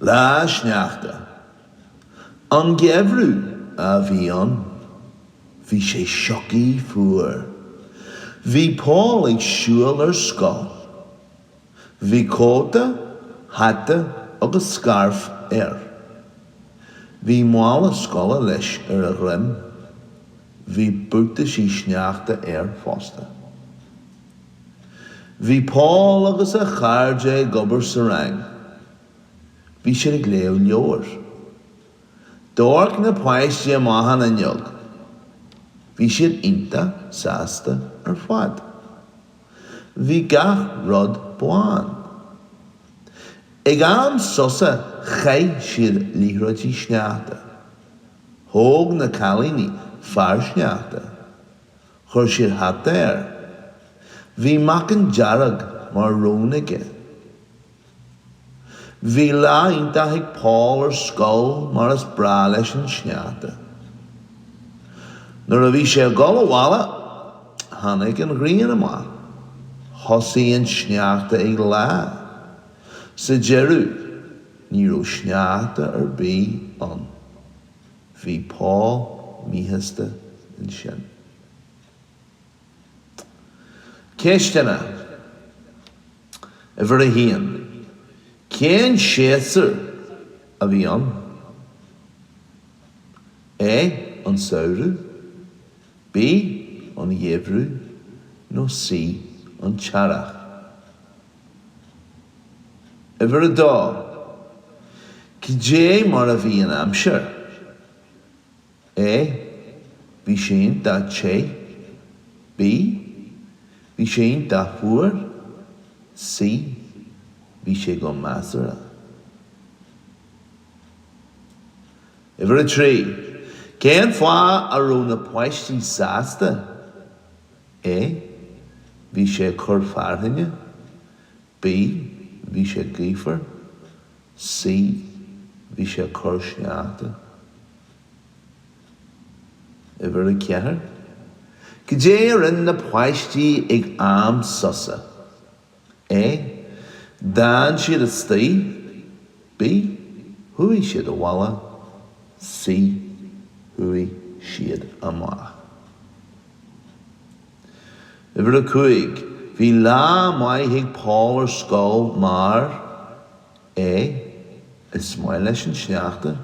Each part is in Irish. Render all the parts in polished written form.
Lá sneachta. An geimhreadh a bhí ann. Bhí sé sioctha fuar. Bhí Paul ag siúl ar scoil. Bhí cóta, hata agus scairf air. Bhí mála scoile leis ar a dhroim. Bhí buataisí sneachta air fosta. Bhí Paul agus a chairde ag obair sa rang. Bhí siad ag léamh leabhair. D'amharc na páistí amach an fhuinneog. Bhí siad iontach sásta ar fad. Bhí gach rud bán. Ag am sosa chaith siad liathróidí sneachta. Thóg na cailíní fear sneachta. Chuir siad hata air. Bhí meacan dearg mar rón aige. Bhí lá iontach ag Paul ar scoil mar is breá leis an sneachta. Nuair a bhí sé ag dul abhaile, tháinig an ghrian amach. Thosaigh an sneachta ag leá. Sa deireadh, ní raibh sneachta ar bith ann. Bhí Paul míshásta ansin. Ceisteanna. Uimhir a haon. Cén séasúr a bhí ann? A. An samhradh. B. An geimhreadh. Nó C. An t-earrach. Uimhir a dó. Cad é mar a bhí an aimsir? A. Bhí sé iontach te. B. Bhí sé iontach fuar. C. Bhí sé go measartha. Uimhir a 3. Cén fáth a raibh na páistí sásta? A. Bhí sé ag cur fearthainne. B. Bhí sé gaofar. C. Bhí sé ag cur sneachta. Uimhir a 4. Cad é a rinne na páistí ag am sosa? A. D'fhan siad istigh. B. Chuaigh siad abhaile. C. Chuaigh siad amach. Uimhir a 5. Bhí lá maith ag Paul ar scoil mar, A. Is maith leis an sneachta.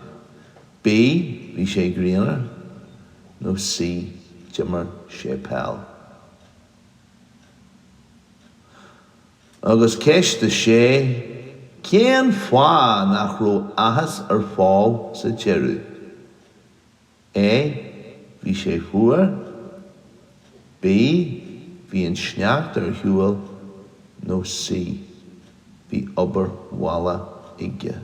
B. Bhí sé grianmhar. Nó C. D'imir sé peil. Agus ceist a sé, cén fáth nach raibh áthas ar Phól sa deireadh? A. Bhí sé fuar. B. Bhí an sneachta ar shiúl. Nó C. Bhí obair bhaile aige.